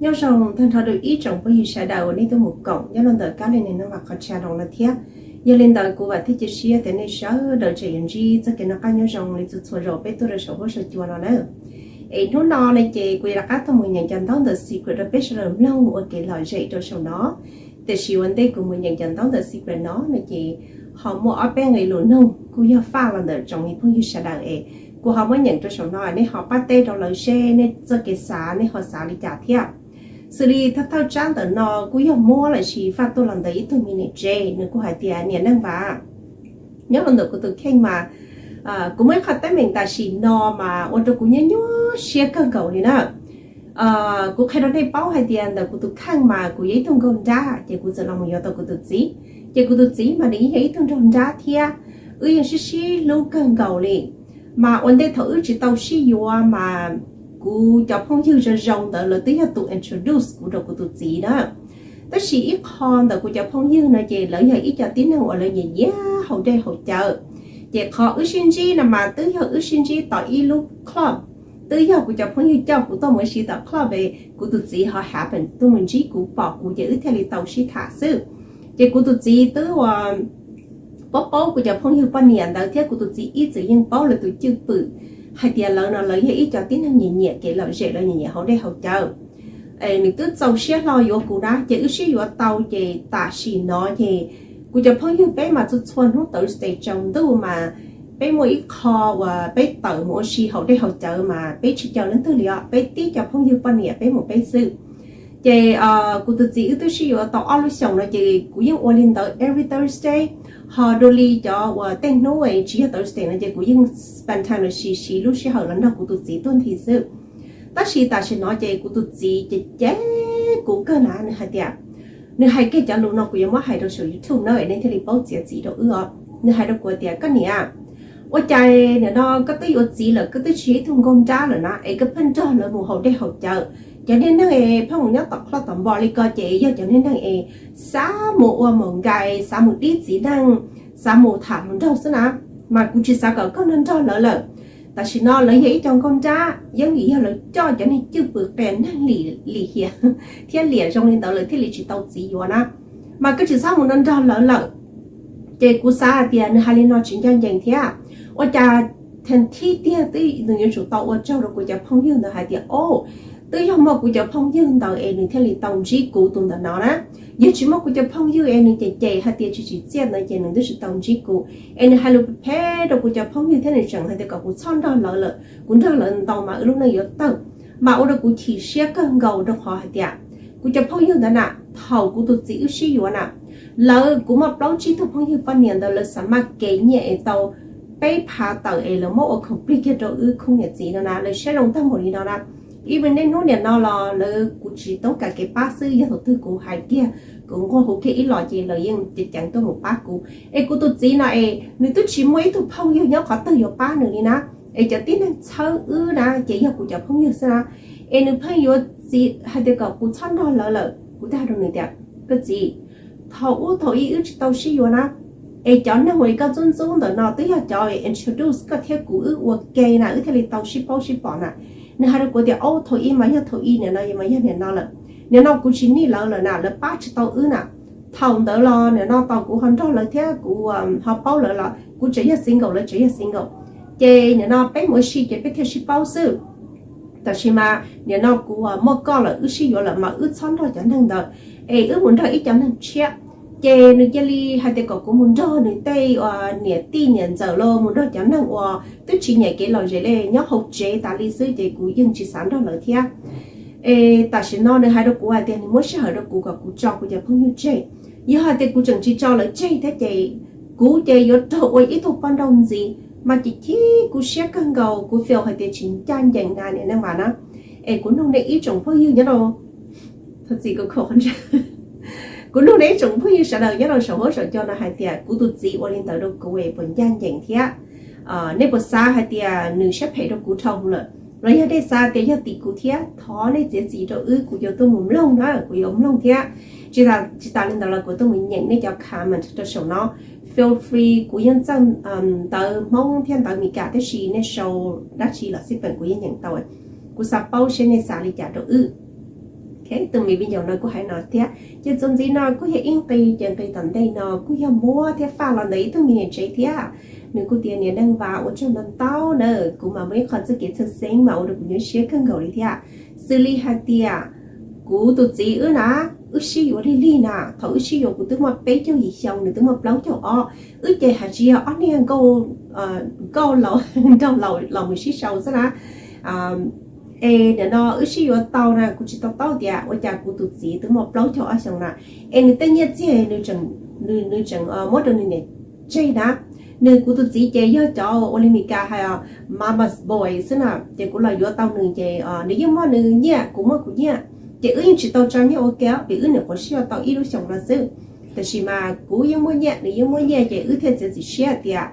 Nyob zoo tag nrho rau ib tsoom phooj ywg sawv daws uas nej tuaj mus koom nyob rau ntawm Kab Lis Neeg Neej Vam qhov channel no thiab. Yog li ntawd kuv vam thiab cia siab tias nej sawv daws tseem yuav ntsib txoj kev noj qab nyob zoo li txhua txhua zaus peb tuaj rau saum huab saum cua no na. Es hnub no ne ces kuv yuav rov qab tuaj mus nyeem cov ntaub ntawm secret rau peb sawv daws mloog ua kev lom zem rau saum no. Tiam sis ua ntej kuv mus nyeem cov ntaub ntawm secret no ne ces ho muaj ob peb nqe lus nug kuj yog faj los ntawm tsoom me phooj ywg sawv daws es kuv ho muab nyeem rau saum no, nej ho pab teb rau lawv seb nej txoj kev xav nej ho xav li cas thiab. Xws li thawj thawj tsab ntawm no kuj yog muab los sis faj tuaj los ntawm ib tug me niam tsev, nws kuj hais tias, Niam Neej Vam, nyob los ntawm kuv tus kheej mas kuv muaj ib qho teeb meem tam sim no mas ua rau kuv nyuaj nyuaj siab kawg nkaus li na. Kuv qhia rau nej paub hais tias ntawm kuv tus kheej mas kuv yog ib tug nkauj nrab, ces kuv txawm los mus yuav tau kuv tus txiv, ces kuv tus txiv mas nws yog ib tug nraug nrab thiab, wb yeej sib sib hlub kawg nkaus li. Mas ua ntej thaum wb tsis tau sib yuav mas kuv cov phooj ywg zoo zoo ntawd lawv twb yog tus introduce kuv rau kuv tus txiv na. Tab sis ib qho ntawm kuv cov phooj ywg no ces lawv yog ib co tib neeg uas lawv nyiam nyiam haus dej haus cawv. Ces qhov wb sib ntsib no mas twb yog wb sib ntsib tom ib lub club, twb yog kuv cov phooj ywg coj kuv tuaj mus ua si tom club es kuv tus txiv ho happen tuaj mus ntsib kuv pom kuv ces wb thiaj li tau sib tham xwb. Ces kuv tus txiv twb ua paub paub kuv cov phooj ywg poj niam ntawd thiab kuv tus txiv ib txwm yeej paub lawv tus cwj pwm hais tias lawv no lawv yog ib co tib neeg nyiam nyiam kev lom zem, lawv nyiam nyiam haus dej haus cawv. Nws twb txaus siab hlo yuav kuv na, ces wb sib yuav tau ces tam sim no ces kuv cov phooj ywg peb mas txhua txhua hnub Thursday tsaus ntuj mas peb muaj ib qho uas peb tawm mus ua si haus dej haus cawv mas peb tsis caw leej twg li os, peb tib co phooj ywg poj niam peb mus peb xwb. Ces kuv tus txiv wb twb sib yuav tau ob lub xyoos no ces kuv yeej ua li ntawd every Thursday. Ho dua li cov uas tej hnub tsis yog Thursday no ces kuv yeej spend time los sis siv lub sij hawm los nrog kuv tus txiv tuaj nthi xwb. Tab sis tam sim no ces kuv tus txiv ces cem kuv kawg na, nws hais tias, nws hais kiag cov lus no kuv yuav muab hais rau saum YouTube na nej thiaj li paub txiav txim rau wb os. Nws hais rau kuv tias, Koj niam, ua cas nim no koj twb yuav txiv lawm, koj twb tsis yog ib tug nkauj nrab lawm na es koj pheej nrog lawv mus haus dej haus cawv? Cov niag neeg es pheej mus nyob tom club tom npos li ko ces yog cov niag neeg es xav mus ua maum nkais, xav mus dib txiv neej, xav mus tham hluas nraug xwb na. Mas kuv tsis xav kom koj nrog nrog lawv lawm. Tam sim no lawv yog ib co nkauj nrab, yeej vim yog lawv coj cov niag cwj pwm qias neeg lim hiam thiab liam zoo li ntawd lawv thiaj li tsis tau txiv yuav na. Mas koj tsis txhob mus nrog nrog lawv lawm. Ces kuv xav hais tias nws hais li no tsis ncaj ncees thiab. Ua cas thib tiag twb nws yuav tsum tau ua tsaug rau kuv cov phooj ywg ntawd hais tias, O, twb yog muaj kuv cov phooj ywg ntawd es nws thiaj li tau ntsib kuv tus ntawm no na. Yog tsis muaj kuv cov phooj ywg es nws cem cem hais tias tsis tsim txiaj ntawd ces nws twb tsis tau ntsib kuv. Es nws hais lus phem rau kuv cov phooj ywg thiab nws tseem hais tias kom kuv txhob nrog lawv lawm, kuv nrog lawv ntau mas wb lub neej yuav tawg. Mas ua rau kuv chim siab kawg nkaus rau qhov hais tias kuv cov phooj ywg ntawd na, thaum kuv tus txiv wb sib yuav na, lawv, kuv muaj plaub tsib tug phooj ywg poj niam ntawd lawv xav maj kev nyiaj es tau peb phav tawm es lawv muab ua complete kiag rau wb khub niam txiv no na, lawv siab zoo tag npaum li no na. Ib me niaj hnub niam no los lawv, kuv tsis toob kas kev pab xwb, yog thaum twg kuv hais kiag, kuv nquag hu kiag ib los ces lawv yeej ceev ceev tuaj mus pab kuv. Es kuv tus txiv no es nws twb tsis muaj ib tug phooj ywg nyob qhov twg yuav pab nws li na. Es cov tib neeg txhawb wb na ces yog kuv cov phooj ywg xwb na. Es nws pheej yuav txiv hais tias kom kuv txhob nrog lawv lawm. Kuv thiaj hais rau nws tias, Koj txiv, thaum ub thaum ub wb tsis tau sib yuav na, es cov neeg uas koj ntxub ntxub ntawm no twb yog cov introduce koj thiab kuv wb ua ke na, wb thiaj li tau sib paub sib pom na. Nws hais rau kuv tias, O, thaum ub mas yog thaum ub, nim no mas yog nim no lawm. Nim no kuv tsis nij lawv lawm na, lawv pab tsis tau wb na. Thaum ntawd los nim no tos kuv ho nrog lawv thiab kuv ho paub lawv los kuv tseem yog single, lawv tseem yog single. Ces nim no peb mus ua si ces peb thiaj sib paub xwb. Tab sis mas nim no kuv muaj koj lawm, wb sib yuav lawm mas wb txhob nrog cov neeg ntawd, es wb mus nrog ib co neeg tshiab. Ces nws cia li hais tias kom kuv mus nrog nws tej niam tij niam ntxawm los mus nrog cov neeg uas twb tsis nyiam kev lom zem li, nyob hauv tsev tas li xwb, ces kuv yeej tsis xav nrog lawv thiab. Es tam sim no nws hais rau kuv hais tias nws muab sij hawm rau kuv kom kuv tso kuv cov phooj ywg tseg. Yog hais tias kuv tseem tsis tso lawv tseg thiab ces kuv ces yuav raug ua ib tug poj nrauj ntxiv, mas chim chim kuv siab kawg nkaus, kuv feel hais tias tsis ncaj ncees na niam neej Vam na. Es kuv nug nej ib tsoom phooj ywg nyob rau, thov txim, kuv nug nej ib tsoom phooj ywg sawv daws nyob rau saum huab saum cua no hais tias kuv tus txiv ua li ntawd rau kuv es puas ncaj ncees thiab? Nej puas xav hais tias nws siab phem rau kuv dhau lawm? Los yog nej xav tias yog tim kuv thiab, thov nej txiav txim rau wb, kuv yuav tuaj mus mloog na, kuv yuav mloog thiab. Tsis tas li ntawd los kuv tuaj mus nyeem nej cov comment rau saum no. Feel free, kuv yeej txawj ntawv Hmoob thiab ntawv Meskas, tab sis nej sau dab tsi los xij peem kuv yeej nyeem tau. Kuv xav paub seb nej xav li cas rau wb. Tus me viv ncaus no kuj hais no thiab. Ces txuas ntxiv no kuj yog ib nqi, ces nqi tom ntej no kuj yog muab thiab faj los ntawm ib tug me niam tsev thiab. Nws kuj tias, niam Neej Vas, ua tsaug ntau ntau na, kuv mas muaj ib qho txoj kev txhawj xeeb mas ua rau kuv nyuaj siab kawg nkaus li thiab. Xws li hais tias kuv tus txiv wb na, wb sib yuav lig lig na, thaum wb sib yuav kuv twb muaj peb caug yim xyoo, nws twb muaj plaub caug ob, wb ces hais tsis yog ob niag nkauj nraug laus los mus sib sau xwb na. Es nim no wb sib yuav tau na, kuv tsis to taub tias ua cas kuv tus txiv twb muaj plaub caug ob xyoo na, es nws tej nyiaj txiag nws tseem muab rau nws niam tseg na. Nws, kuv tus txiv ces yog cov ua li Mis Kas hais mama's boy xwb na. Ces kuv los yuav tau nws ces nws yeej muaj nws nyiaj, kuv muaj kuv nyiaj, ces wb yeej tsis tau tso nyiaj ua ke vim wb nyuam qhuav sib yuav tau ib lub xyoos no xwb. Tab sis mas kuv yeej muaj nyiaj, nws yeej muaj nyiaj, ces wb thiaj txiav txim siab tias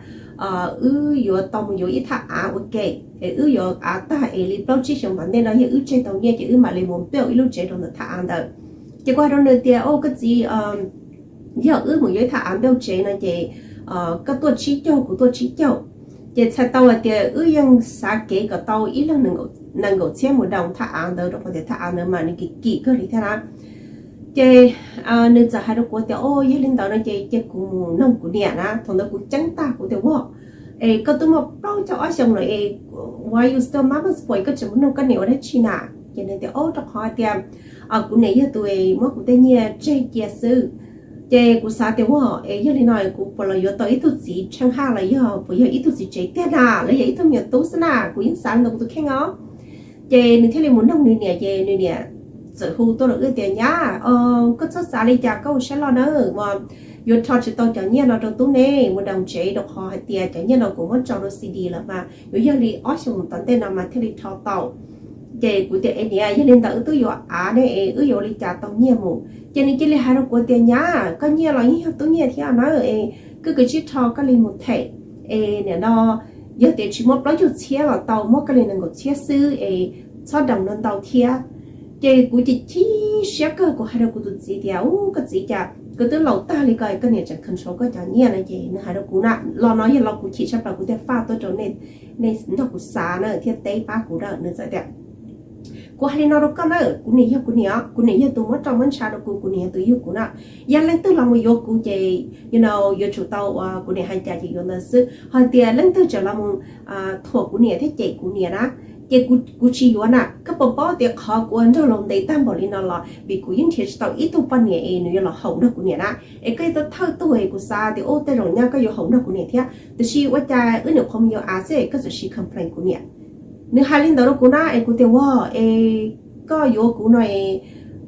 wb yuav tau mus yuav ib thaj av ua ke, es wb yuav av tag es li plaub tsib xyoos tom ntej no yog wb tseg tau nyiaj ces wb mam li mus build ib lub tsev rau ntawm thaj av ntawd. Ces kuv hais rau nws tias, o koj txiv, yog wb mus yuav ib thaj av build tsev no ces koj tuaj tsib caug kuv tuaj tsib caug, ces txhais tau hais tias wb yeej xav kev kom tau ib leeg nees nkaum txhiab mus down thaj av ntawd, rau qhov tias thaj av ntawd mas nws kim kim kawg li thiab na. Ces nws txawm hais rau kuv tias, o yog li ntawd no ces cia kuv mus noog kuv niam na. Thaum ntawd kuv ceeb tag, kuv tias, ua, es koj twb muaj plaub caug ob xyoos lawm es why you still mama's boy, koj tseem mus noog koj niam ua dab tsi na? Ces nws tias, o rau qhov tias kuv niam yog tus muab kuv tej nyiaj tseg cia xwb. Ces kuv xav tias, ua, es yog li no kuv puas los yuav tau ib tug txiv tsheej haj los yog puas yog ib tug txiv tsev tiag na, los yog ib tug me nyuam tub xwb na, kuv yeej xav li ntawd kuv tus kheej os. Ces nws thiaj li mus noog nws niam, ces nws niam txawm hu tuaj rau wb tias, nyab, koj txhob xav li cas, koj ua siab loj nawb, uas yuav rho tsis tau cov nyiaj no rau tub ne mus down tsev, rau qhov hais tias cov nyiaj no kuv muab tso rau C D lawm mas yuav yog li ob xyoos tom ntej no mas thiaj li rho tau. Ces kuv tias, es niam, yog li ntawd wb twb yuav av ne es wb yuav ua li cas tau nyiaj mus? Ces nws cia li hais rau kuv tias, nyab, koj nyiaj los yeej yog tub nyiaj thiab na, es koj kav tsij rho koj li mus them, es nim no yog tias tsis muaj plaub caug txhiab los tau, muab koj li nees nkaum txhiab xwb es txhob down ntau ntau thiab. Ces kuv ces chim siab kawg, kuv hais rau kuv tus txiv tias, u, koj txiv, cas koj twb laus tag li ko koj niam tseem control koj cov nyiaj no? Ces nws hais rau kuv na, lo no yog lo kuv chim tshaj plaws, kuv thiaj faj tuaj rau nej nrog kuv xav na thiab teb pab kuv na. Nws txawm tias, kuv hais li no rau koj na, kuv niam yog kuv niam, kuv niam yog tus muab roj muab ntsha rau kuv, kuv niam yog tus yug kuv na. Yog leej twg los mus yuav kuv ces you know yuav tsum tau uas kuv niam hais cas ces yuav ntawd xwb. Hos tias leej twg tseem los mus thuam kuv niam thiab cem kuv niam na, ces kuv tsis yuav na. Koj puas paub tias qhov kuv ua nraug laus ntev tag npaum li no los vim kuv yeej nrhiav tsis tau ib tug poj niam es nws yuav los haum nrog kuv niam na. Es koj yog thawj tug es kuv xav tias ub, tej zaum nyaj koj yuav haum nrog kuv niam thiab, tiam sis ua cas wb nyuam qhuav mus yuav av xwb es koj txawm sis complain kuv niam. Nws hais li ntawd rau kuv na, es kuv tias, ua, es koj yuav kuv no es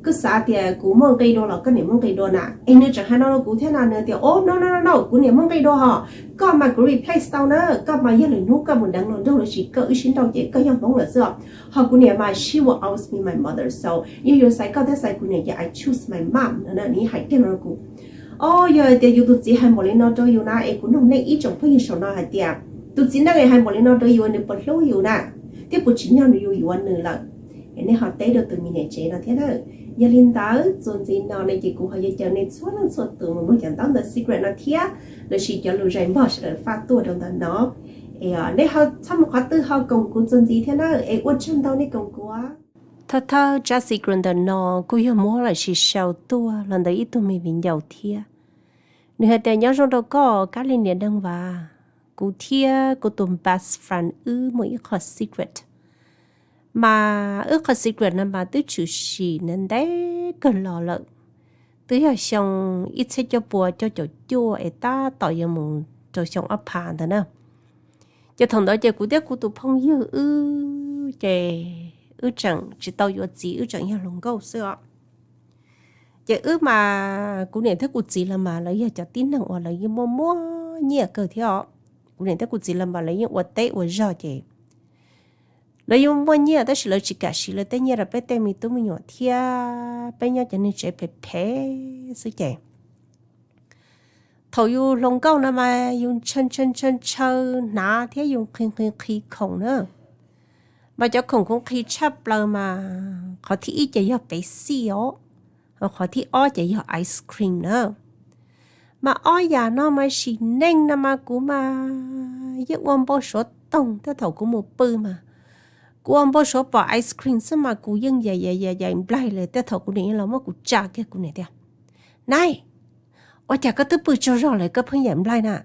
koj xav tias kuv muaj nqi dua los koj niam muaj nqi dua na? Es nws tseem hais no rau kuv thiab no, nws tias, o no no no, kuv niam muaj nqi dua hos, koj mas kuv replace tau na, koj mas yog lwm hnub koj mus deev luag nraug los sis koj wb sib nrauj ces koj yog Hmoob lawm xwb os. Hos kuv niam mas she will always be my mother, so yog yuav xaiv koj thiab xaiv kuv niam ces I choose my mom no na, nws yeej hais kiag no rau kuv. O, yog tias yus tus txiv hais npaum li no rau yus na, es kuv nug nej ib tsoom phooj ywg saum no hais tias tus txiv neej hais npaum li no rau yus nws puas hlub yus na, thiab puas tsim nyog nws yus yuav nws lawm? Es nej ho teb rau tus me niam tsev no thiab na. Yog li ntawd txuas ntxiv no ne ces kuv ho yuav caw nej txhua leej txhua tus mus muag cov ntaub ntawv secret no thiab lossis cov lus zais npog sawv daws faj tuaj rau ntawm no. Es nej ho txhob mus qhov twg, ho koom kuv txuas ntxiv thiab na, es ua tsaug ntau nej koom kuv. Thawj thawj tsab secret ntawm no kuj yog muab los sis sau tuaj los ntawm ib tug me viv ncaus thiab. Nws hais tias, nyob zoo rau koj kab li niam Neej Vas, kuv thiab kuv tus best friend wb muaj ib qho secret. Mas wb qhov secret no mas twb tshwm sim ntev kawg los lawm, twb yog xyoo ib txhiab cuaj pua cuaj caum cuaj es tab tom yuav mus rau xyoo ob phav ntawd na. Ces thaum ntawd ces kuv thiab kuv tus phooj ywg wb ces wb tseem tsis tau yuav txiv, wb tseem yog hluas nkauj xwb os. Ces wb mas kuv niam thiab kuv txiv lawv mas lawv yog cov tib neeg uas lawv yeej muaj muaj nyiaj kawg thiab os. Kuv niam thiab kuv txiv lawv mas lawv yeej ua teb ua zog ces lawv yeej muaj nyiaj tab sis lawv tsis kam siv lawv tej nyiaj rau peb tej me tub me nyuam thiab peb nyob cov niag tsev phem phem xwb ces thaum yus hluas nkauj no mas yus ntshaw ntshaw ntshaw ntshaw hnav thiab yus nqhis nqhis nqhis khoom na. Mas cov khoom kuv nqhis tshaj plaws mas qhov thib ib ces yog pev xij os, ho qhov thib ob ces yog ice cream na. Mas ob yam no mas sim neej no mas kuv mas yeej ua npau suav toog thiab thaum kuv mus pw mas Kuv ua npau suav pom ice cream xwb mas kuv yeej yaim yaim yaim nplaig li, tej thaum kuv niam yeej los muab kuv tsa kiag, kuv niam tias, Nai, ua cas koj twb pw tsaug zog lawm koj pheej yaim nplaig na?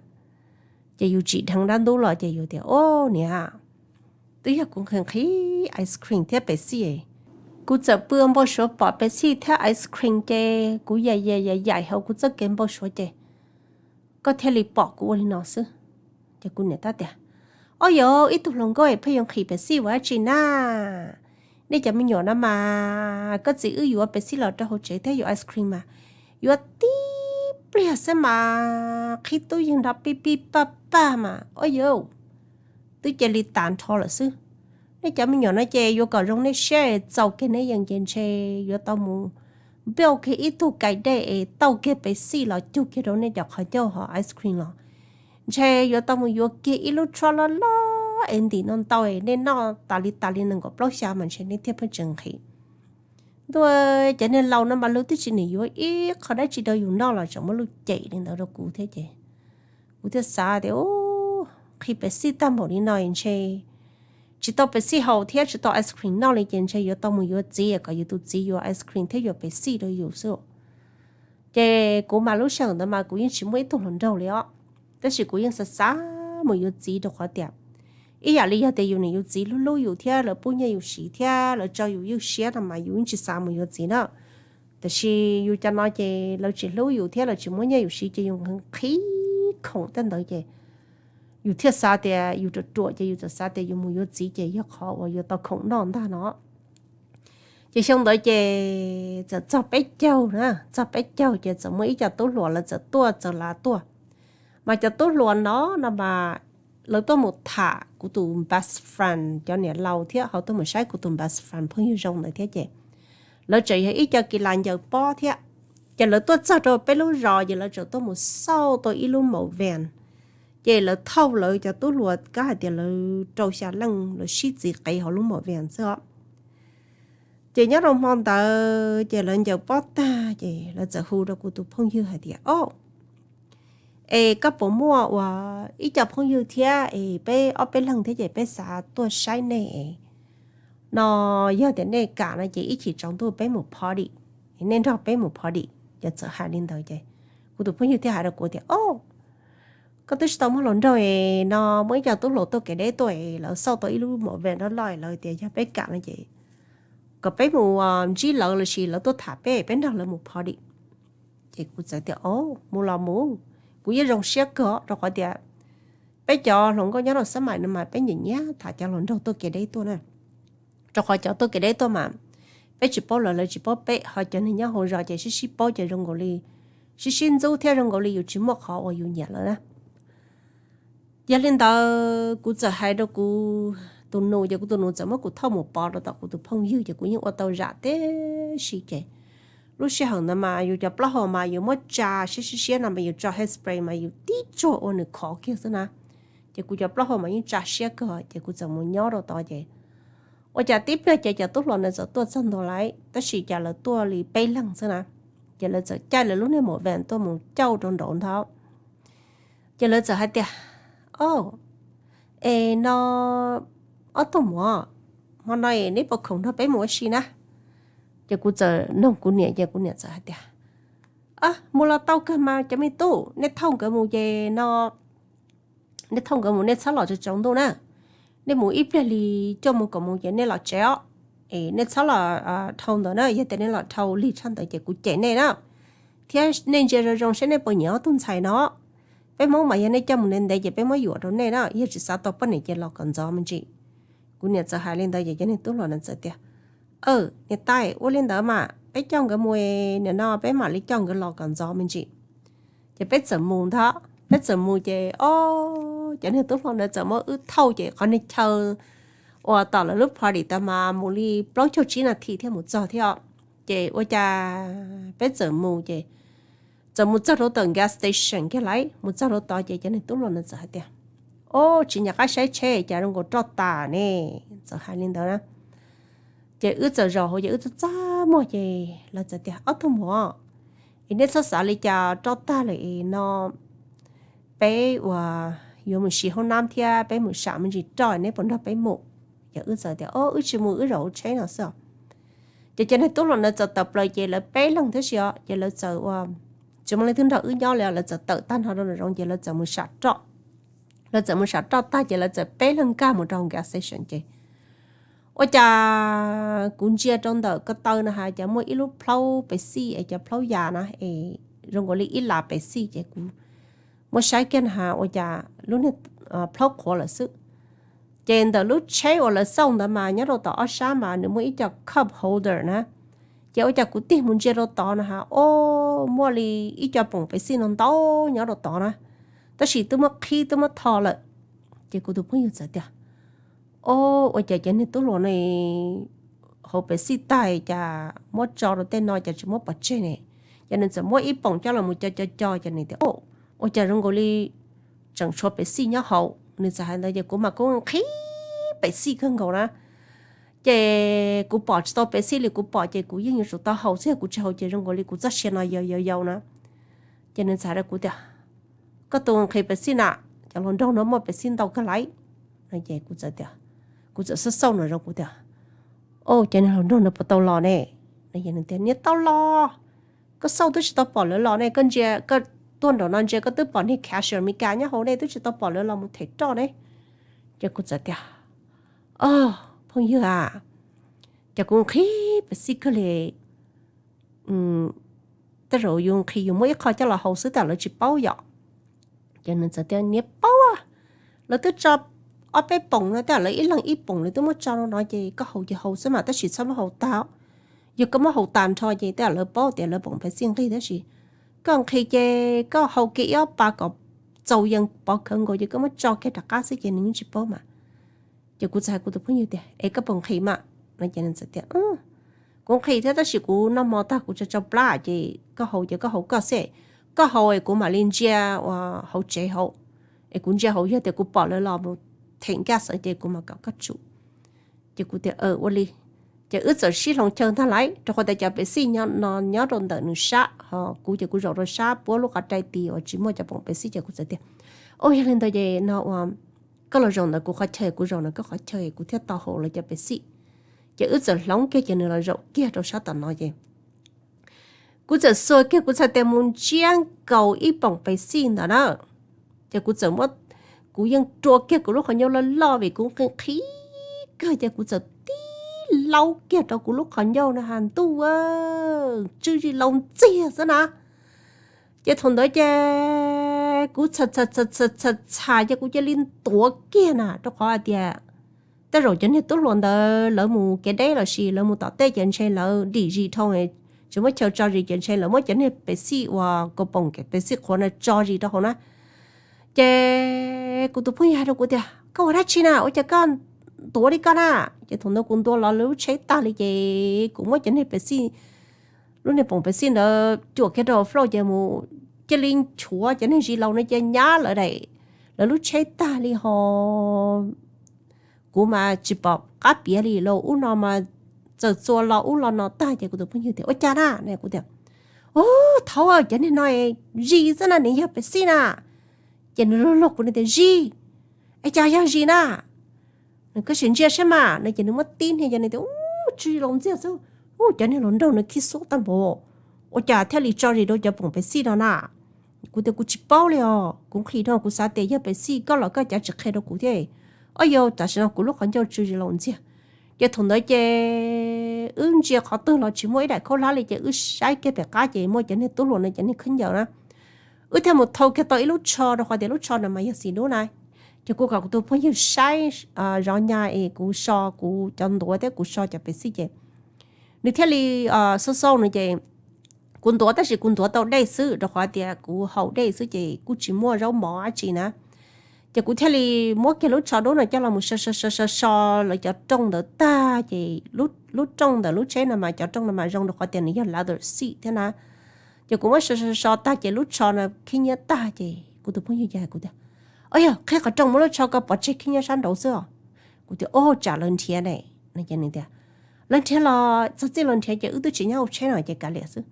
Ces yus tsim dheev dab ntub los ces yus tias, Au niam, twb yog kuv nqhis nqhis ice cream thiab pes xij. Kuv txawm pw ua npau suav pom pes xij thiab ice cream ces kuv yaim yaim yaim yaim hauv kuv txoj kev npau suav ces koj thiaj li pom kuv ua li no xwb. Ces kuv niam tab tias, Au yauv, ib tug hluas nkauj es pheej yuav nqhis pes xij ua dab tsi na? Nej cov me nyuam no mas koj txiv wb yuav pes xij los rau hauv tsev thiab yuav ice cream mas yuav tib pliag xwb mas qhib tub yeej nrov pij pij paj paj mas, au yauv, twb cia li tas nrho lawm xwb. Nej cov me nyuam no ces yuav kom zoo nej siab txaus kiag nej yees ces ntshe yuav tau mus npauj kiag ib tug kais dej es tauj kiag pes xij los cug kiag rau nej cov qhov ncauj hov ice cream los ntshe yuav tau mus yuav kiag ib lub tshuab loj loj es ntim no ntau es nej noj tas li tas li nees nkaum plaub xya mas ntshe nej thiaj pheej tsis nqhis. Ntuj, cov niag laus no mas luag twb tsis nim yuav ib qho dab tsi rau yus noj los tseem muab luag cem li ntawd rau kuv thiab ces kuv thiaj xav tias, Nqhis pes xij tag npaum li no ntshe tsis tau pes xij haus thiab tsis tau ice cream noj li ces ntshe yuav tau mus yuav txiv kom yus tus txiv yuav ice cream thiab yuav pes xij rau yus xwb. Ces kuv mas lub sij hawm ntawd mas kuv yeej tsis muaj ib tug hluas nraug li os, tab sis kuv yeej xav xav mus yuav txiv rau qhov tias ib yam li yog tias yus niam yus txiv hlub hlub yus thiab lawv pub nyiaj yus siv thiab lawv tso yus ywj siab no mas yus yeej tsis xav mus yuav txiv na. Tiam sis yus cov no ces lawv tsis hlub yus thiab lawv tsis muab nyiaj yus siv ces yus nqhis khoom tej ntawd ces yus thiaj xav tias yus ruam ruam ces yus txawm xav tias yus mus yuav txiv ces yog qhov uas yuav tau khoom noj ntag no. Ces xyoo ntawd ces txawm txog peb caug na, txog peb caug ces txawm muaj ib co tub hluas lawv txawm tuaj txawm lav tuaj. Mas cov tub hluas no no mas lawv tuaj mus tham kuv tus best friend cov niam laus thiab ho tuaj mus saib kuv tus best friend phooj ywg zoo ntawd thiab ces lawv tseem yog ib co kis las ncaws pob thiab. Ces lawv tuaj txog rau peb lub zos ces lawv tseem tuaj mus xauj tau ib lub mauv van. Ces lawv thauj lawv cov tub hluas kab hais tias lawv rau xya leej lawv sib txiv qev hauv lub mauv van xwb os. Ces nyob rau hmo ntawd ces lawv ncaws pob tag ces lawv txawm hu rau kuv tus phooj ywg hais tias, Au, es koj puas muaj uas ib co phooj ywg thiab es peb ob peb leeg thiab ces peb xav tuaj saib nej no, yog tias nej kam no ces ib chim tsaus ntuj peb mus party, nej nrog peb mus party. Ces txawm hais li ntawd ces kuv tus phooj ywg thiaj hais rau kuv tias, Au, koj twb tsis tau muaj hluas nraug es no muaj ib co tub hluas tuaj kev deb tuaj es lawv xauj tau ib lub mauv van loj loj lawv tias yog peb kam no ces kom peb mus ntsib lawv lossis lawv tuaj tham peb peb nrog lawv mus party. Ces kuv txawm tias, Au, mus los mus, kuv yeej zoo siab kawg rau qhov tias peb cov hluas nkauj nyob rau xab mais no mas peb nyiam nyiam tham cov hluas nraug tuaj kev deb tuaj na. Rau qhov cov tuaj kev deb tuaj mas peb tsis paub lawv lawv tsis paub peb, ho cov neeg nyob hauv zos ces sib sib paub ces zoo nkaus li sib sib ntxub thiab zoo nkaus li yus tsis muaj qhov uas yus nyiam lawm na. Yog li ntawd kuv txawm hais rau kuv tus nus ces kuv tus nus txawm muab kuv thauj mus pov rau tom kuv tus phooj ywg ces kuv yeej ua tau zam tib si ces lub sij hawm ntawd mas yus cov plaub hau mas yus muab tsa siab siab siab no mas yus tso hairspray mas yus tib tsuag ua nws khov kiag xwb na. Ces kuv cov plaub hau mas yeej tsa siab kawg ces kuv txawm mus nyob rau tod ces ua cas tib pliag ces cov tub hluas ntawd txawm tuaj txog ntua lawm tab sis cas lawv tuaj li peb leeg xwb na. Ces lawv txawm caij lawv lub niag mauv van tuaj mus cauj rau nraud ntag. Ces lawv txawm hais tias, Au, es no ob tug muam, hmo no es neb puas khoom nrog peb mus ua si na? Ces kuv txawm noog kuv niam ces kuv niam txawm hais tias, Mus los tau kawg mas cov me tub, nej thauj nkawd mus ces no nej thauj nkawd mus nej txhob los tsaus tsaus ntuj na. Nej mus ib pliag li cuaj moos kaum moos ces nej los tsev os. Es nej txhob los dhau ntawd na, yog tias nej los dhau lig tshaj ntawd ces kuv cem nej na. Thiab nej ntsia zoo zoo saib nej puas nyiam ob tug ntxhais no. Peb Hmoob mas yog nej coj mus ntev ntev ces peb muab yuam rau nej na, yog tsis xav tau poj niam ces los kom ntxov me ntsis. Kuv niam txawm hais li ntawd ces cov niag tub hluas ntawd txawm tias, Aw, niam tais, ua li ntawd mas peb coj nkawd mus, nim no peb mam li coj nkawd los kom ntxov me ntsis. Ces peb txawm mus ntag, peb txawm mus ces o, cov niag tub hluas ntawd txawm muab wb thauj ces qhov niag chaw uas tom lawv lub party tod mas mus li plaub caug tsib nas this thiaj mus txog thiab. Ces ua cas peb txawm mus ces txawm mus txog rau tom gas station kiag lauj, mus txog rau tod ces cov niag tub hluas ntawd txawm hais tias, O, tsis nco qab saib tsheb cas zoo nkaus roj tas ne, txawm hais li ntawd na. Ces wb txawm zaum hauv ces wb txaj txaj muag ces lawv txawm tias, Ob tug muam, es neb txhob xav li cas roj tag lawm es no peb uas yuav mus siv hoob nab thiab peb mus sam me ntsis roj, neb puas nrog peb mus? Ces wb txawm tias, o, wb tsis mus, wb zaum hauv tsheb no xwb os. Ces cov niag tub hluas ntawd txawm tawm plaws ces lawv peb leeg thiab si os, ces lawv txawm ua, tsis muaj leej twg nrog wb nyob li, lawv txawm tawm tag nrho rau nram zoov ces lawv txawm mus sam roj. Lawv txawm mus sam roj tag ces lawv txawm peb leeg nkag mus rau hauv gas station ces ua cas kuv ntsia rau ntawm ko taw no has cas muaj ib lub plhaub Pepsi es cov plhaub yas na es zoo nkaus li ib las Pepsi ces kuv muab saib kiag no has ua cas lub niag plhaub qhuav lawm xwb. Ces ntawm lub tsheb uas lawv xauj ntawd mas nyob rau tom ob sab mas nws muaj ib co cup holder na. Ces ua cas kuv tig mus ntsia rau tod no has, o, muaj li ib co poom Pepsi no ntau nyob rau tod na, tab sis twb muab qhib twb muab tho lawm. Ces kuv tus phooj ywg txawm tias, o, ua cas cov niag tub hluas no hauv Pepsi tag cas muab tso rau tej no cas tsis muab pov tseg ne? Ces nws txawm muab ib poom coj los mus co co co ces nws tias, o, ua cas zoo nkaus li tseem tshuav Pepsi nyob hauv. Nws txawm hais ntawd ces kuv mas kuv nqhis Pepsi kawg nkaus na. Ces kuv pom tsis tau Pepsi li, kuv pom ces kuv yeej yuav tsum tau haus xwb, yog kuv tsis haus ces zoo nkaus li kuv txoj sia no yau yau yau na. Ces nws txawm hais rau kuv tias, koj tus nqhis Pepsi na, cov hluas nraug no muaj Pepsi ntau kawg lauj. Ces kuv txawm tias, kuv txawm xauj xauj no zoo kuv tias, o, cov niag hluas nraug no puas tau los ne? Nws tias, niag tau los, koj xauj twb tsis tau pom lawv los ne, koj ntsia, koj tuaj nraum no ntsia koj twb pom niag cashier Meskas nyob hauv ne, twb tsis tau pom lawv los mus them roj ne. Ces kuv txawm tias, o, phooj ywg a, ces kuv nqhis Pepsi kawg li, tej zaum yus nqhis yus muab ib qho coj los haus xwb tab lawv tsis paub yom. Ces nws txawm tias, niag paub, lawv twb tso ob peb poom no, tab lawv ib leeg ib poom lawv twb muab tso rau no ces koj haus ces haus xwb mas tab sis txhob muab haus tag. Yog koj muab haus tag nrho ces tab lawv paub tias lawv poom Pepsi nqig tab sis koj nqhis ces koj haus kiag ib ob pas kom txaus yees pov khawv nkaus ces koj muab tso kiag rov qab xwb ces nws yeej tsis paub mas. Ces kuv txawm hais kuv tus phooj ywg tias, es koj puas nqhis mas? No ces nws txawm tias, kuv nqhis thiab tab sis kuv noj hmo tag kuv tso tsau plab ces koj haus ces koj haus koj xwb, koj haus es kuv mam li ntsia ua hauv tsev hauv, es kuv ntsia hauv yog tias kuv pom lawv los mus them nkaj xeev ces kuv mam kom koj tsum. Ces kuv tias, ua li. Ces wb txawm sib hloov chaw ntag lauj, rau qhov tias cov Pepsi no nyob rau ntawm nws sab ho kuv ces kuv zaum rau sab puab lub qhov rai tid uas tsis muaj cov poom Pepsi ces kuv txawm tias, o, yog li ntawd ces no ua koj los zaum ntawm kuv qhov chaw, kuv zaum ntawm koj qhov chaw kuv thiaj tau haus lawv cov Pepsi. Ces wb txawm hloov kiag ces nws los zaum kiag rau sab tom no ces kuv txawm xuas kiag kuv txhais tes mus ntsiab nkaus ib poom Pepsi ntawd na. Ces kuv txawm muab, kuv yeej rua kiag kuv lub qhov ncauj loj loj vim kuv nqhis nqhis kawg ces kuv txawm tib laub kiag rau kuv lub qhov ncauj no has ntuj, tsw zis laus ntxiag xwb na. Ces thaum ntawd ces kuv txhais txhais txhais txhais ces kuv cia li ntuav kiag na rau qhov hais tias tej zaum cov niag tub hluas ntawd lawv mus kev deb los sis lawv mus tom tej ces ntshe lawv dim zis dhau, tsis muaj chaw tso zis ces ntshe lawv muab cov niag Pepsi uas kaus poom Pepsi qhuav no tso zis rau hauv na. Ces kuv tus phooj ywg hais rau kuv tias, koj ua dab tsi na, ua cas koj ntuav li koj na? Ces thaum ntawd kuv ntuav los lawv lub tsheb tag li ces kuv muab cov niag Pepsi, lub niag poom Pepsi ntawd cuam kiag rau floor ces mus cia li nchuav cov niag zis laus no cia nyab lawv daim, lawv lub tsheb tag li ho. Kuv mas tsis pom qab piav li los ub no mas txawm txua los ub los no tag ces kuv tus phooj ywg tias, ua cas na? Kuv tias, u, thaud cov niag no zis xwb na, nws yog Pepsi na. Ces nws luag luag kuv, nws tias, zis. Es cas yog zis na? Nws, koj sim ntsia saib mas no ces nws muab tib niag ces nws tias, u, tsw zis laus ntxiag xwb. U, cov niag hluas nraug no khib xuab tag npaum, ua cas thiaj li tso zis rau cov poom Pepsi no na? Kuv tias, kuv tsis paub li os, kuv nqhis no kuv xav tias yog Pepsi, koj los koj cav tsis qhia rau kuv thiab. Ob yau tam sim no kuv lub qhov ncauj tsw zis laus ntxiag. Ces thaum ntawd ces wb ntsia qhov twg los tsis muaj ib daim khaub hlab li ces wb saib kiag pem qab ces muaj cov niag tub hluas no cov niag khaub ncaws na. Wb thiaj mus thau kiag tau ib lub tsho rau qhov tias lub tsho no mas yog xim dub na. Ces kuv kom kuv tus phooj ywg saib zov nyas es kuv so kuv cov ntuav thiab kuv so cov Pepsi ces nws thiaj li xauj xauj no ces kuv ntuav tab sis kuv ntuav tau dej xwb rau qhov tias kuv haus dej xwb ces kuj tsis muaj zaub mov dab tsi na. Ces kuv thiaj li muab kiag lub tsho dub no coj los mus so so so so lawv cov rooj ntawd tag ces lub rooj ntawm lub tsheb no mas cov rooj no mas zoo rau qhov tias nws yog leather seat thiab na. Ces kuv muab so so so tag ces lub tsho no khib nyiab tag ces kuv tus phooj ywg ces hais kuv tias, o yog qhib qhov rooj muab lub tsho ko pov tseg khib nyiab sab nraud xwb os. Kuv tias, o, tsam lawv nrhiav ne. No ces nws tias, lawv nrhiav los txog txij lawv nrhiav ces wb twb tsis nyob hauv tsheb no ces kav liam xwb.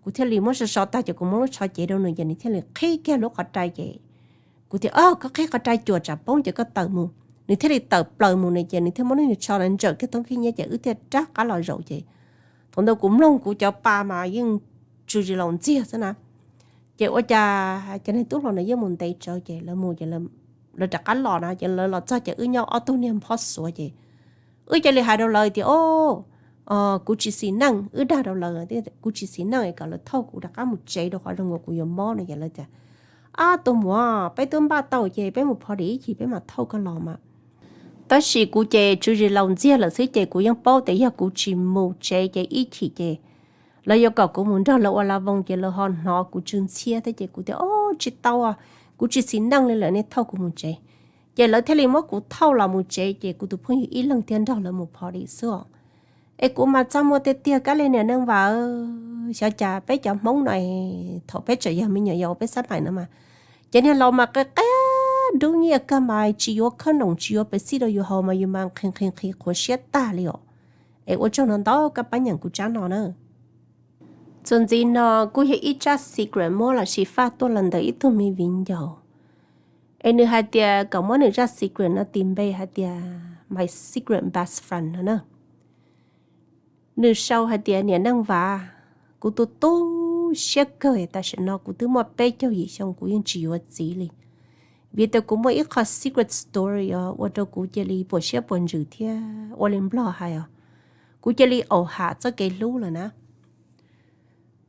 Kuv thiaj li muab so so tag ces kuv muab lub tsho cev rau nws ces nws thiaj li qhib kiag lub qhov rai ces kuv tias, o, koj qhib qhov rai cuam tsam poob ces koj tawm mus. Nws thiaj li tawm plaws mus na, ces nws thiaj muab nws tsho na ntsawm kiag thoob khib nyiab ces wb thiaj rov qab los zaum ces thaum ntawd kuv mloog kuv cov pa mas yeej tsw zis laus ntxiag xwb na. Ces ua cas cov niag tub hluas no yeej mus ntev tsawv ces lawv mus ces lawv rov qab los na, ces lawv los txog ces wb nyob ob tug niag nphob xuav ces wb cia li hais rau lawv tias, O, kuv tsis xis neej. Wb dag rau lawv, Kuv tsis xis neej es kom lawv thauj kuv rov qab mus tsev rau qhov zoo nkaus kuv yuav mob no. Ces lawv tias, Ab, tus muam, peb twb npaj tau ces peb mus party ib chim peb mam thauj koj los mas. Tab sis kuv ces tsw zis laus ntxiag lawm xwb ces kuv yeej paub tias yog kuv tsis mus tsev ces ib chim ces lawv yuav kom kuv mus nrog lawv ua la voos ces lawv ho hnov kuv tsw ntxhiab thiab ces kuv tias, O, tsis tau, kuv tsis xis neej li lawm, nej thauj kuv mus tsev. Ces lawv thiaj li muab kuv thauj los mus tsev ces kuv tus phooj ywg ib leeg thiaj nrog lawv mus party xwb os. Es kuv mas txaj muag tiag tiag kab li niam neej Vam. Xyov cas peb cov Hmoob no thaum peb tseem yog me nyuam yaus peb xab maim no mas, ces niag laus mas qia qia dub nyiaj kawg mas tsis yuav khab noom tsis yuav pes xij rau yus haus mas yus mas nqhis nqhis nqhis qhuav siab tag li os. Es ua tsaug no ntau koj pab nyeem kuv tsab no na. Txuas ntxiv no kuj yog ib tsab secret muab los sis faj tuaj los ntawm ib tug me viv ncaus. Es nws hais tias kom muab nws zaj secret no tis npe hais tias My Secret Best Friend no na. Nws sau hais tias, Niam neej Vam, kuv tu tu siab kawg, tam sim no kuv twb muaj peb caug yim xyoo kuv yeej tsis yuav txiv li. Vim tias kuv muaj ib qho secret story os, ua rau kuv cia li puas siab puas ntsws thiab ua li nplog hais os, kuv cia li au ham txoj kev hlub lawm na.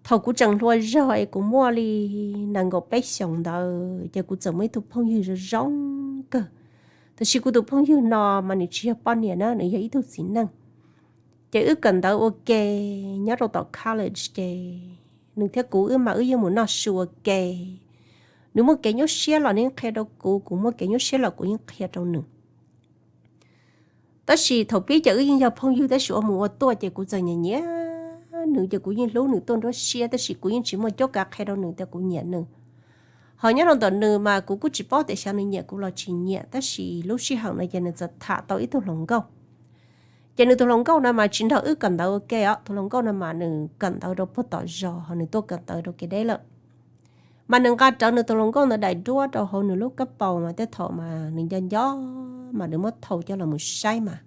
Thaum kuv tseem hluas zog es kuv muaj li nees nkaum peb xyoos ntawd ces kuv txawm muaj ib tug phooj ywg zoo zoo kawg. Tab sis kuv tus phooj ywg no mas nws tsis yog poj niam na, nws yog ib tug txiv neej. Ces wb kawm ntawv ua ke nyob rau tom college ces nws thiab kuv wb mas wb yeej mus noj su ua ke. Nws muaj kev nyuaj siab los nws yeej qhia rau kuv, kuv muaj kev nyuaj siab los kuv yeej qhia rau nws. Tab sis thaum pib ces wb yeej yog phooj ywg tab sis ua mus ua tuaj ces kuv txawm nyiam nyiam nws ces kuv yeej hlub nws tuaj nruab siab tab sis kuv yeej tsis muaj cuab kav qhia rau nws tias kuv nyiam nws. Ho nyob rau ntawm nws mas kuv kuj tsis paub tias xyov nws nyiam kuv los tsis nyiam tab sis lub sij hawm no ces nws txawm tham tau ib tug hluas nkauj. Ces nws tus hluas nkauj no mas tsis nrog wb kawm ntawv ua ke os, tus hluas nkauj no mas nws kawm ntawv rau puag tom zos ho nws tuaj kawm ntawv rau kev deb lawm. Mas nws nqa rawv nws tus hluas nkauj ntawd daim duab rau hauv nws lub kab paus mas tej thaum mas nws nco nco mas nws muab thau coj los mus saib mas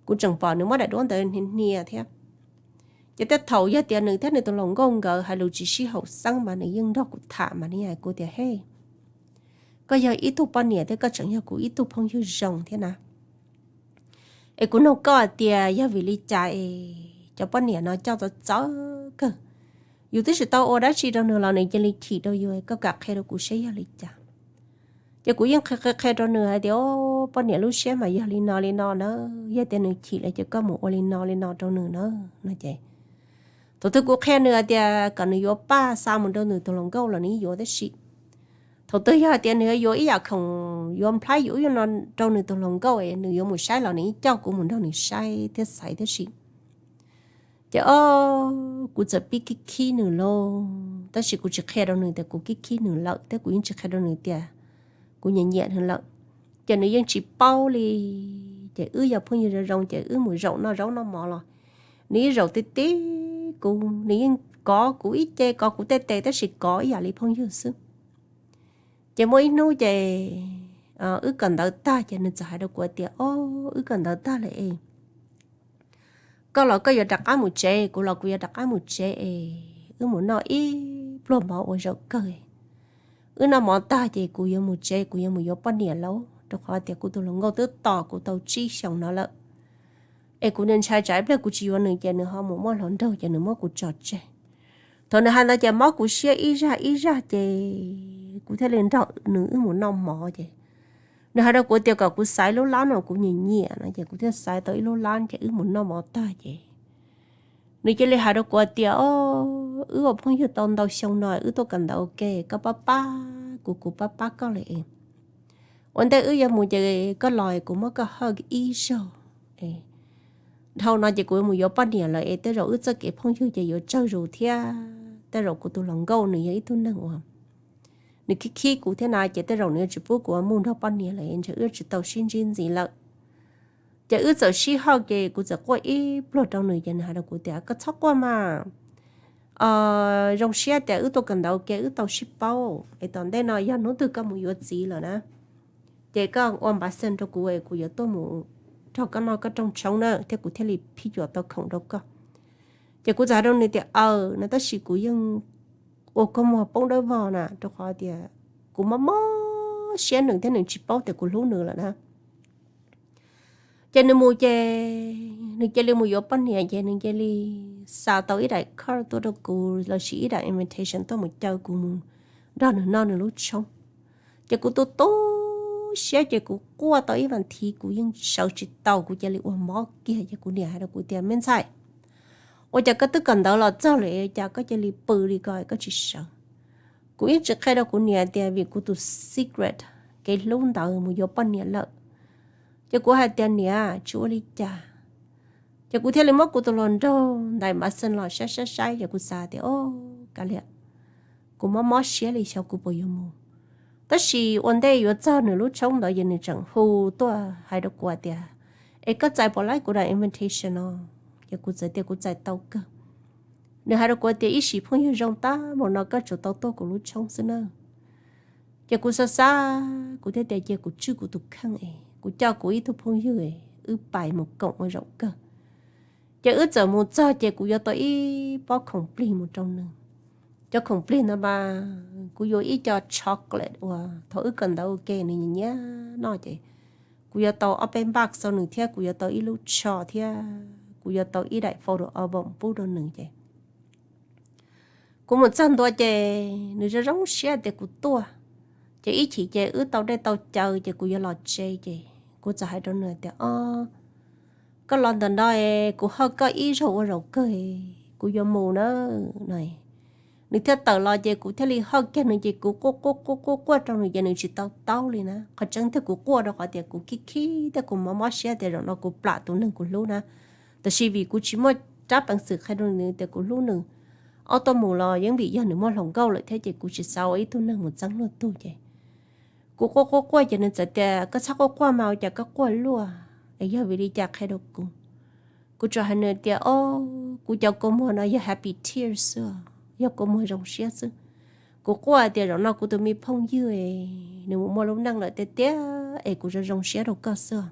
kuv tseem pom nws muab daim duab ntawd hnia hnia thiab. Ces tej thaum yog tias nws thiab nws tus hluas nkauj nkawd hais lus tsis sib haum xeeb mas nws yeej nrog kuv tham mas nws hais kuv tias, Hej, koj yog ib tug poj niam thiab koj tseem yog kuv ib tug phooj ywg zoo thiab na. Es kuv nug koj hais tias yog vim li cas es cov poj niam no coj txawv txawv kawg, yus twb tsis tau ua dab tsi rau nws los nws cia li chim rau yus, koj kam qhia rau kuv saib yog li cas. Ces kuv yeej qhia qhia qhia rau nws hais tias, Poj niam lub siab mas yog li no li no na, yog tias nws chim lawm ces koj mus ua li no li no rau nws na, no ces thaum twg kuv qhia nws hais tias kom nws yuav Paj xa mus rau nws tus hluas nkauj los nws yeej yuav tab sis thaum twg yog hais tias nws yuav ib yam khoom yuav nplhaib yuav ib yam no rau nws tus hluas nkauj es nws yuav mus saib los nws yeej coj kuv mus nrog nws saib thiab xaiv tab sis ces o, kuv txawm pib khib khib nws lauj, tab sis kuv tsis qhia rau nws tias kuv khib khib nws lawm thiab kuv yeej tsis qhia rau nws tias kuv nyiam nyiam nws lawm. Ces nws yeej tsis paub li. Ces wb yog phooj ywg zoo zoo ces wb mus zaum noj zaub noj mov los nws yeej zaum ti ti kuv, nws yeej kov kuv ib ce, kov kuv tej tes tab sis kov ib yam li phooj ywg xwb. Ces muaj ib hnub ces wb kawm ntawv tag ces nws txawm hais rau kuv tias, O, wb kawm ntawv tag lawm es koj los koj yuav rov qab mus tsev, kuv los kuv yuav rov qab mus tsev es wb mus noj ib pluag mov ua zaum kawg. Wb noj mov tag ces kuv yuav mus tsev, kuv yuav mus yuav poj niam lauj, rau qhov tias kuv tus hluas nkauj twb tos kuv tau tsib xyoos no lawm. Es kuv ntshai tsam ib pliag kuv tsis yuav nws ces nws ho mus muaj hluas nraug ces nws muab kuv tso tseg. Thaum nws hais ntawd ces mob kuv siab ib zaj ib zaj ces kuv thiaj li nrog nws wb mus noj mov ces nws hais rau kuv tias kom kuv xaiv lub lab no kuv nyiam nyiam no ces kuv thiaj xaiv tau ib lub lab ces wb mus noj mov tag ces nws cia li hais rau kuv tias, O, wb ua phooj ywg tau ntau xyoo no wb tuaj kawm ntawv ua ke, koj pab pab kuv, kuv pab pab koj lawm es ua ntej wb yuav mus ces koj los es kuv muab koj hug ib zaug. Dhau no ces kuv yuav mus yuav poj niam lawm es tej zaum wb txoj kev phooj ywg ces yuav tsawg zus thiab tej zaum kuv tus hluas nkauj nws yog ib tug neeg uas nws khib khib kuv thiab na ces tej zaum nws yuav tsis pub kuv mus nrog poj niam lawm es ntshe wb tsis tau sib ntsib ntxiv lawm. Ces wb txawm sib hug ces kuv txawm quaj ib pluag rau nws ces nws hais rau kuv tias, Koj txhob quaj mas, zoo siab tias wb tuaj kawm ntawv ua ke wb tau sib paub es tom ntej no yog hnub twg koj mus yuav txiv lawm na, ces koj ua npav xees rau kuv es kuv yuav tuaj mus nrog koj noj koj rooj tshoob na thiab kuv thiaj li phij cuam tau khoom rau koj. Ces kuv txawm hais rau nws tias aw no tab sis kuv yeej ua kua muag poob dawb vog na rau qhov tias kuv mob mob siab nws thiab nws tsis paub tias kuv hlub nws lawm na. Ces nws mus ces nws cia li mus yuav poj niam ces nws cia li xa tau ib daim card tuaj rau kuv lossis ib daim invitation tuaj mus caw kuv mus nrog nws noj nws lub tshoob. Ces kuv tu tu siab ces kuv quaj tau ib vas thiv kuv yeej sawv tsis tau kuv cia li ua mob kiag ces kuv niam hais rau kuv tias me ntxhais, ua cas koj twb kawm ntawv los txog lawm cas koj cia li pw li ko koj tsis sawv? Kuv yeej tsis qhia rau kuv niam tias vim kuv tus secret kev hlub ntawd mus yuav poj niam lawm. Ces kuv hais tias niam tsis ua li cas. Ces kuv thiaj li muab kuv tus hluas nraug ntais npav xees los saib saib saib ces kuv xav tias o, kav liam, kuv mob mob siab li xyov kuv puas yuav mus. Tab sis ua ntej yuav txog nws lub tshoob ntawd ces nws tseem hu tuaj hais rau kuv tias es koj txais puas laib kuv daim invitation no? Ces kuv txawm tias kuv txais tau kawg. Nws hais rau kuv tias ib sim phooj ywg zoo tab mus no koj tsuas tau tuaj kuv lub tshoob xwb na. Ces kuv xav xav kuv thiaj tias cia kuv tswj kuv tus kheej es kuv coj kuv ib tug phooj ywg wb pais mus koom ua zaum kawg. Ces wb txawm mus txog ces kuv yuav tau ib pob khoom plig mus rau nws. Cov khoom plig ntawd mas kuv yuav ib co chocolate uas thaum wb kawm ntawv ua ke nws nyiam nyiam noj ces kuv yuav tau ob peb npav xau nws thiab kuv yuav tau ib lub tsho thiab kuv yuav tau ib daim photo album pub rau nws ces kuv mus txog ntua ces nws zoo zoo siab tias kuv tuaj. Ces ib chim ces wb tau dej tau cawv ces kuv yuav los tsev ces kuv txawm hais rau nws tias o, koj los ntawm no es kuv hawj koj ib zaug ua zaum kawg, kuv yuav mus na no. Nws thiaj tawm los ces kuv thiaj li hawj kiag nws ces kuv quaj quaj quaj quaj quaj rau nws ces nws tsis tau taub li na. Qhov tseeb tiag kuv quaj rau qhov tias kuv khib khib thiab kuv mob mob siab tias zaum no kuv plam tus neeg kuv hlub na. Tab sis vim kuv tsis muaj rab peev xwm qhia rau nws tias kuv hlub nws, ob tuaj mus los yeej vim yog nws muaj hluas nkauj lawm thiab ces kuv tsis xav ua ib tug neeg mus txeeb luag tug ces kuv quaj quaj quaj ces nws txawm tias koj txhob quaj quaj mas ua cas koj quaj luaj es yog vim li cas qhia rau kuv. Kuv tsuas hais nws tias o, kuv cov kua muag no yog happy tears xwb, yog kua muag zoo siab xwb. Kuv quaj tias zaum no kuv tus me phooj ywg nws mus muaj lub neej lawm tiag tiag es kuv zoo zoo siab rau koj xwb.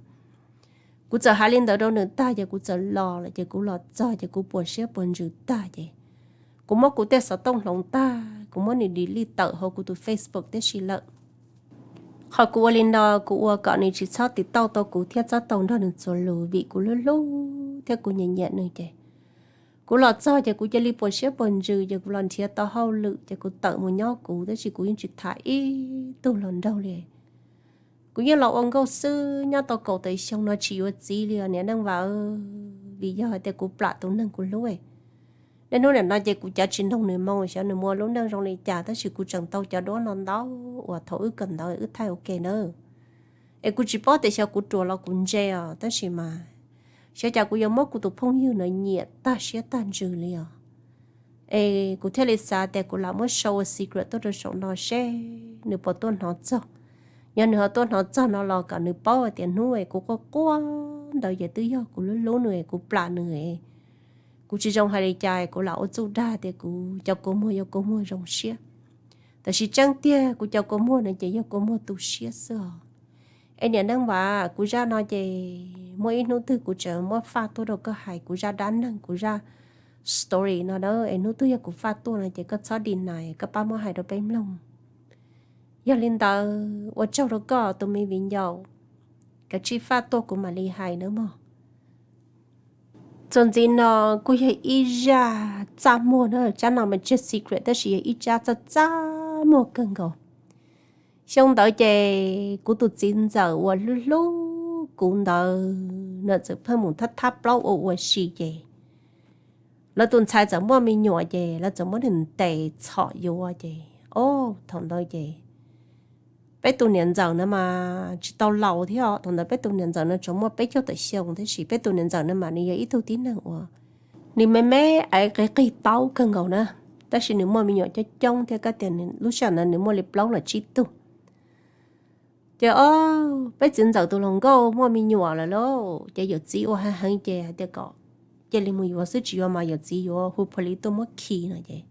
Kuv txawm hais li ntawd rau nws tag ces kuv txawm los lawm ces kuv los txog ces kuv puas siab puas ntsws tag ces kuv muab kuv tej xov tooj hloov tag kuv muab nws delete tawm hauv kuv tus Facebook tib si lawm. Qhov kuv ua li no kuv ua kom nws tsis txhob tiv tauj tau kuv thiab txhob tau nrog nws txuas lus vim kuv hlub hlub thiab kuv nyiam nyiam nws ces kuv los txog ces kuv cia li puas siab puas ntsws ces kuv los nrhiav tau hauj lwm ces kuv tawm mus nyob kuv tab sis kuv yeej tsis tham ib tug hluas nraug li. Kuv yeej los ua nkauj xwb nyob tau kaum tawm xyoo no tsis yuav txiv li os niam Neej Vam, vim yog hais tias kuv plam tus neeg kuv hlub. Niaj hnub nim no ces kuv cav tsis nrog nws moo xyov nws muaj lub neej zoo li cas tab sis kuv tseem tau cov duab no ntau uas thaum wb kawm ntawv wb thaij ua ke na. Es kuv tsis paub tias xyov kuv ruam los kuv ntse os tab sis mas xyov cas kuv yuav muab kuv tus phooj ywg no nyiam tag siab tag ntsws li os. Es kuv thiaj li xav tias kuv lam muab show ua secret tuaj rau saum no seb nws puas tuaj hnov txog. Yog nws ho tuaj hnov txog no los kom nws paub tias hnub es kuv quaj quaj ntawd ces twb yog kuv hlub hlub nws es kuv plam nws es kuv tsis zoo hais li cas es kuv lam ua txuj dag tias kuv cov kua muag yog kua muag zoo siab. Tab sis tseeb tiag kuv cov kua muag no ces yog kua muag tu siab xwb os. Es niam Neej Vam, kuv zaj no ces muaj ib hnub twg kuv tseem muab faj tuaj rau koj hais kuv zaj dab neeg kuv zaj story no na. Es hnub twg yog kuv faj tuaj no ces koj txhob deny, koj pab muab hais rau peb mloog. Yog li ntawd ua tsaug rau koj tus me viv ncaus, kav tsij faj tuaj kuv mam li hais nawb mog. Txuas ntxiv no kuj yog ib zaj txaj muag na, tsab no mas tsis yog secret tab sis yog ib tsab txaj txaj muag kawg nkaus. Xyoo ntawd ces kuv tus txiv ntxawm uas hlub hlub kuv ntawd nws txawm pheej mus thab thab plaub ua ua si ces lawv tus ntxhais txawm muaj me nyuam ces lawv txawm muab nws ntes txhom yuav ces, o, thaum ntawd ces peb tus niam ntxawm na mas tsis tau laus thiab, thaum ntawd peb tus niam ntxawm no tsuas muaj peb caug tawm xyoo tab sis peb tus niam ntxawm no mas nws yog ib tug tib neeg uas nws me me aiv qig qig taub kawg nkaus na, tab sis nws muaj me nyuam coob coob thiab, kab tias lub sij hawm ntawd nws muaj li plaub los tsib tug. Ces o, peb txiv ntxawm tus hluas nkauj muaj me nyuam lawm lauj, ces yawm txiv ua heev heev ces hais tias kom cia li mus yuav xwb, tsis yuav mas yawm txiv yuav hu police tuaj muab khi no ces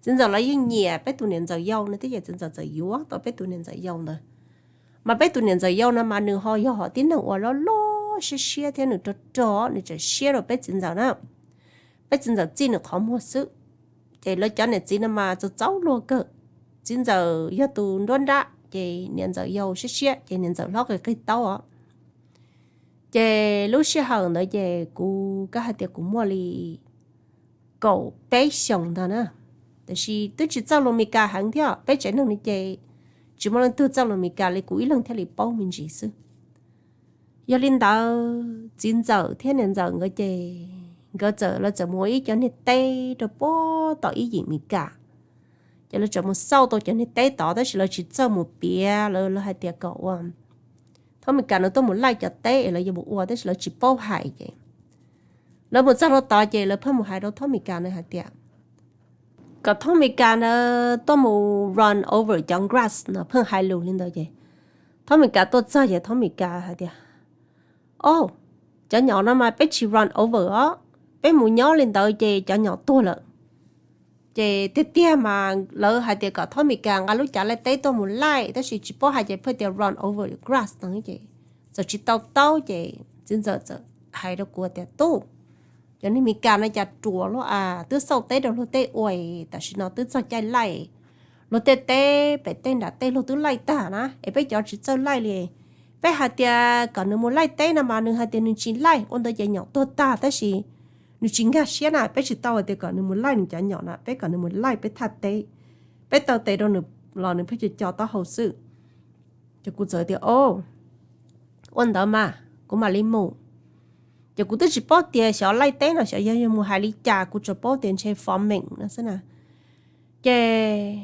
txiv ntxawm los yeej nyiam peb tus niam ntxawm yau no thiab ces txiv ntxawm txawm yuav tau peb tus niam ntxawm yau ntawd. Mas peb tus niam ntxawm yau no mas nws ho yog hom tib neeg uas loj loj siab siab thiab nws rog rog, nws tseem siab rau peb txiv ntxawm na. Peb txiv ntxawm txij nws qhov muag xwb. Ces lawv cov niam txiv no mas txaus txaus luag kawg. Txiv ntxawm yog tus nruab nrab, ces niam ntxawm yau siab siab, ces niam ntxawm hlob qis qis taub os. Ces lub sij hawm ntawd ces kuv, koj hais tias kuv muaj li kaum peb xyoos ntag na. Tiam sis twb tsis txawj lus Meskas heev thiab, peb tsev neeg no ces tsis muaj leej twg txawj lus Meskas li, kuv ib leeg thiaj li paub me ntsis xwb. Yog li ntawd txiv ntxawm thiab niam ntxawm nkawd ces nkawd txawm, lawv txawm mus ua ib cov niag teb rau puag tom ib yim Meskas. Ces lawv txawm mus xauj tau cov niag teb tod, tab sis lawv tsis txawj mus piav, lawv, lawv hais tias kom ua Thaub Meskas no tuaj mus laij cov teb es lawv yuav mus ua, tab sis lawv tsis paub hais ces lawv mus txog rau tod ces lawv pheej mus hais rau Thaub Meskas na hais tias kom Thaub Meskas na tuaj mus run over cov grass no, pheej hais lus li ntawd ces Thaub Meskas tuaj txog ces Thaub Meskas hais tias, o, cov nyom no mas peb tsis run over os, peb mus nyob li ntawd ces cov nyom tuag lawm. Ces tiag tiag mas lawv hais tias kom Thaub Meskas nqa lub cav laij teb tuaj mus laij, tab sis tsis paub hais ces pheej tias run over grass no ces txawm tsis tau taub ces txiv ntxawm txawm hais rau kuv tias, tub, cov niag Meskas no cas ruam luaj a, twb xauj teb rau luag tej ua, tam sim no twb txog caij laij, luag tej teb pem tej nram tej luag twb laij tag na, es peb cov tsis txawj laij li. Peb hais tias kom nws mus laij teb no mas nws hais tias nws tsis laij, ua ntawd ces nyom tuag tag, tab sis nws tsis nkag siab na, peb tsis tau hais tias kom nws mus laij nws cov nyom na, peb kom nws mus laij peb thaj teb, peb taw tes rau nws los nws pheej co co taub hau xwb. Ces kuv txawm tias, o, ua ntawd mas kuv mam li mus. Ces kuv twb tsis paub tias xyov laij teb no xyov yog yog mus hais li cas, kuv tsuas paub tias ntshe farming no xwb na. Ces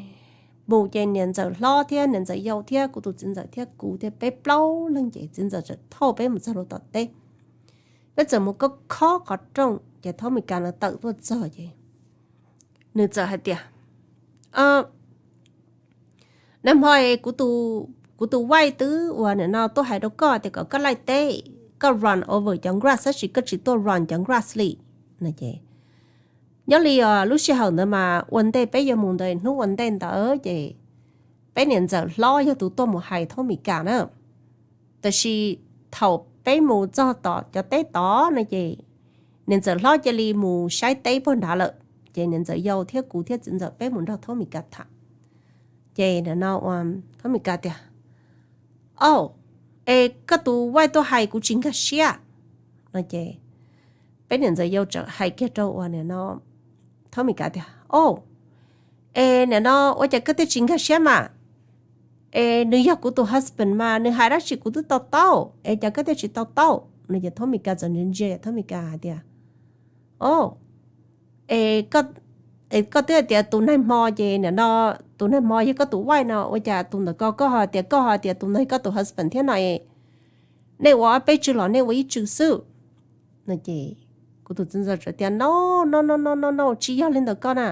mus ces niam ntxawm hlob thiab niam ntxawm yau thiab kuv tus txiv ntxawm thiab kuv thiab peb plaub leeg ces txiv ntxawm txawm thauj peb mus txog rau tom teb. Peb txawm mus khob khob qhov rooj ces Thaub Meskas no tawm tuaj txog ces nws txawm hais tias, nag hmo kuv tus wife twb ua nim no tuaj hais rau koj tias kom koj laij teb, koj run over cov grass tab sis koj tsis tuaj run cov grass li no ces nyob li lub sij hawm ntawd mas ua ntej peb yuav mus ntawd, hnub ua ntej ntawd ces peb niam ntxawm hlob yog tus tuaj mus hais Thaub Meskas na. Tab sis thaum peb mus txog tom cov teb tod no ces niam ntxawm hlob cia li mus saib teb puag nrad lawm, ces niam ntxawm yau thiab kuv thiab txiv ntxawm peb mus nrog Thaub Meskas tham. Ces nim no Thaub Meskas tias, o, es koj tus wife tuaj hais kuv tsis nkag siab no ces peb niam ntxawm yau txawm hais kiag rau ua nim no Thaub Meskas tias, o, es nim no ua cas koj thiaj tsis nkag siab mas? Es nws yog kuv tus husband mas nws hais dab tsi kuv twb to taub, es cas koj thiaj tsis to taub no ces Thaub Meskas txawm ntsia ntsia, Thaub Meskas hais tias, o, es koj twb hais tias tus nag hmo ces nim no tus nag hmo yog koj tus wife no, ua cas tus ntawm ko koj ho tias, koj ho tias tus ntawd yog koj tus husband thiab no, nej ua ob peb tswv los nej ua ib tswv xwb no ces kuv tus txiv ntxawm tias, no, no, no, no, no, no, tsis yog li ntawd koj na.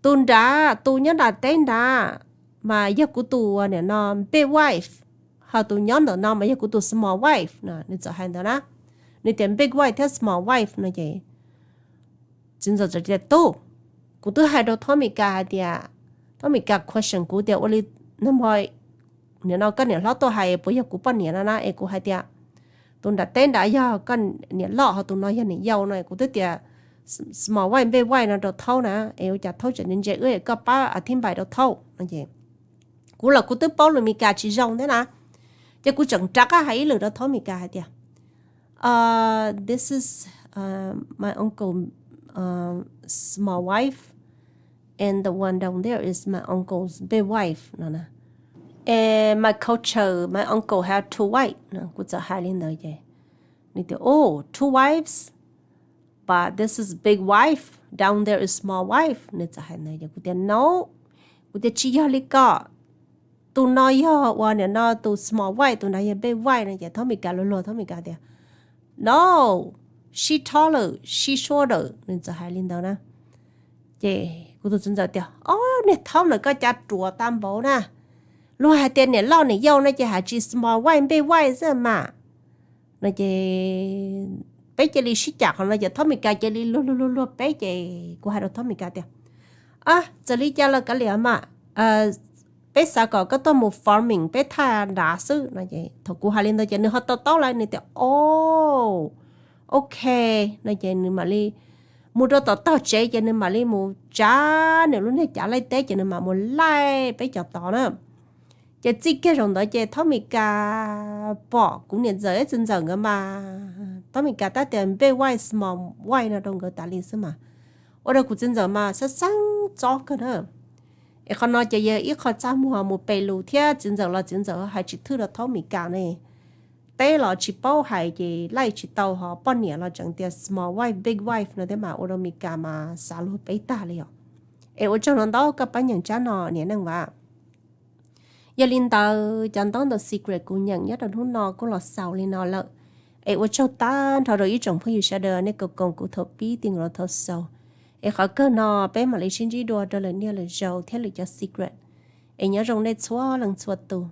Tus nrad, tus nyob nram teb nrad mas yog kuv tus nim no big wife, ho tus nyob ntawm no mas yog kuv tus small wife no, nws txawm hais ntawd na. Nws tias big wife thiab small wife no ces txiv ntxawm tias, tub, kuv twb hais rau Thaub Meskas hais tias, Thaub Meskas question kuv tias ua li nag hmo nim no koj niam hlob tuaj hais puas yog kuv poj niam no na, es kuv hais tias tus nram teb nrad yog koj niam loj ho tus no yog niam yau no, kuv twb tias small wife big wife no rau Thaub na, es ua cas Thaub tseem ntse ntse wb, koj pab a thib npais rau Thaub no ces kuv los kuv twb paub lus Meskas tsis zoo thiab na, ces kuv tseem rov qab hais ib lwm rau Thaub Meskas hais tias, this is my uncle small wife, and the one down there is my uncle's big wife no. My culture, my uncle have two wife no, kuv txawm hais li ntawd ces nws tias, oh, two wives, but this is big wife, down there is small wife, nws txawm hais ntawd ces kuv tias, no, kuv tias tsis yog li ko, tus no yog ua nim no tus small wife, tus nrad yog big wife no ces Thaub Meskas luag luag, Thaub Meskas tias, no, she taller, she shorter, nws txawm hais li ntawd na. Ces kuv tus txiv ntxawm tias, o, niag Thaub ntawm koj cas ruam tag npaum na, luag hais tias niam loj niam yau no ces hais tsis small wife big wife xwb mas no ces peb cia li sib cam qhov no ces Thaub Meskas cia li luag luag luag luag peb ces kuv hais rau Thaub Meskas tias, txawm li cas los kav liam mas, peb xav kom koj tuaj mus farming peb thaj nrad xwb no. Thaum kuv hais li ntawd ces nws ho to taub lawm, nws tias, o, ok no ces nws mam li mus rau tom tog tsev ces nws mam li mus tsav nws lub niag cav laij teb ces nws mam mus laij peb cov tod na. Ces txij kiag zaum ntawd ces Thaub Mes Kas pom kuv niam ntxawm txiv ntxawm nkawd mas, Thaub Mes Kas tab tias big wife small wife no rau nkawd tas li xwb mas, ua rau kuv txiv ntxawm mas xab xeeb txob kawg na. Es qhov no ces yog ib qho txaj muag mus pem lus thiab txiv ntxawm los txiv ntxawm hais tsis thwj rau Thaub Mes Kas ne. Teb los tsis paub hais ces laij tsis tau, ho poj niam los tseem tias small wife big wife no thiab mas ua rau Mes Kas mas xav luag peb tag li os. Es ua tsaug ntau ntau koj pab nyeem tsab no niam Neej Vaj. Yog li ntawd cov ntaub ntawv secret kuv nyeem nyob rau hnub no kuj los xaus li no lawm. Es ua tsaug tag nrho rau ib tsoom phooj ywg sawv daws nej koom koom kuv thaum pib ti nkaus los thaum xaus. Es qhov kawg no peb mam li sib ntsib dua rau lwm niaj lwm zaus thiab lwm cov secret. Es nyob zoo nej txhua leej txhua tus.